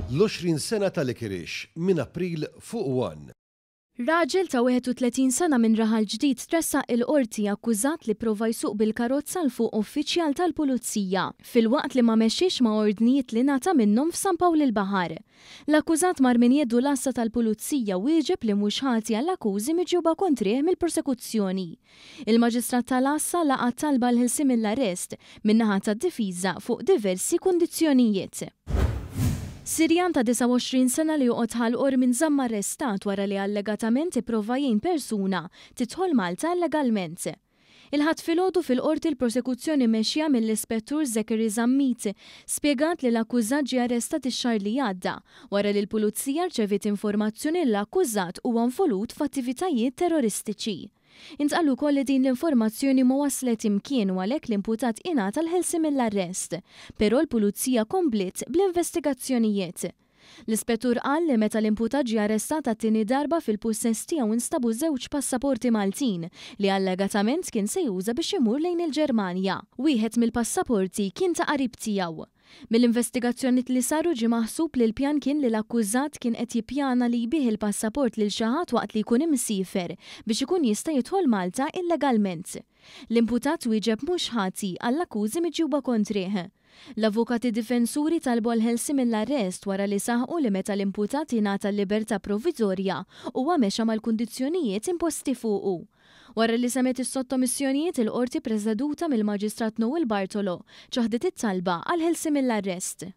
L-20 sena ta' Licorice minn April fuq One. Raġel ta' 31 sena minn Raħal Ġdid tressaq il-Qorti akkużat li pprova jsuq bil-karozza 'l fuq uffiċjal tal-Pulizija, filwaqt li ma mexiex ma' ordnijiet li ngħata minnhom f'San Pawl il-Baħar. L-akkużat mar minn jeddu l-għassa tal-Pulizija wieġeb li mhux ħati għall-akkużi miġjuba kontrih mill-prosekuzzjoni. Il-Maġistrat tal-Għassa laqa' t-talba għall-ħelsien mill-arrest min-naħa tad-difiża fuq diversi kundizzjonijiet. Sirjan ta' 29 sena li joqgħod Ħal Qormi nżamm arrestat wara li allegatament ipprova jgħin persuna tidħol Malta illegalment. Il-Ħadd filgħodu fil-Qorti l-Prosekuzzjoni mmexxija mill-Ispettur Zachary Zammit spjegat li l-akkużat ġie arrestat ix-xahar li għadda wara li l-Pulizija rċeviet informazzjoni li l-akkużat huwa involut f'attivitajiet terroristiċi. Intqal ukoll li din l-informazzjoni ma waslet imkien u għalhekk l-imputat ingħata l-ħelsien mill-arrest. Però l-Pulizija kompliet bl-investigazzjonijiet. L-Ispettur qal li meta l-imputat ġie arrestat għat-tieni darba fil-pussess tiegħu nstabu żewġ passaporti Maltin li allegatament kien se juża biex imur lejn il-Ġermanja. Wieħed mill-passaporti kien ta' qarib tiegħu. Mill-investigazzjoniet li saru ġie maħsub li l-pjan kien li l-akkużat kien qed jippjana li jbigħ il-passaport lil xi ħadd waqt li jkun imsiefer biex ikun jista' jidħol Malta illegalment. L-imputat wieġeb mhux ħati għall-akkużi miġjuba kontrih. L-avukati difensuri talbu għall-ħelsien mill-arrest wara li saħqu li meta l-imputat ingħata l-libertà provviżorja huwa mexa mal-kundizzjonijiet imposti fuqu. Wara li semgħet is-sottomissjonijiet il-Qorti preseduta mill-Maġistrat Noel Bartolo ċaħdet it-talba għall-ħelsien mill-arrest.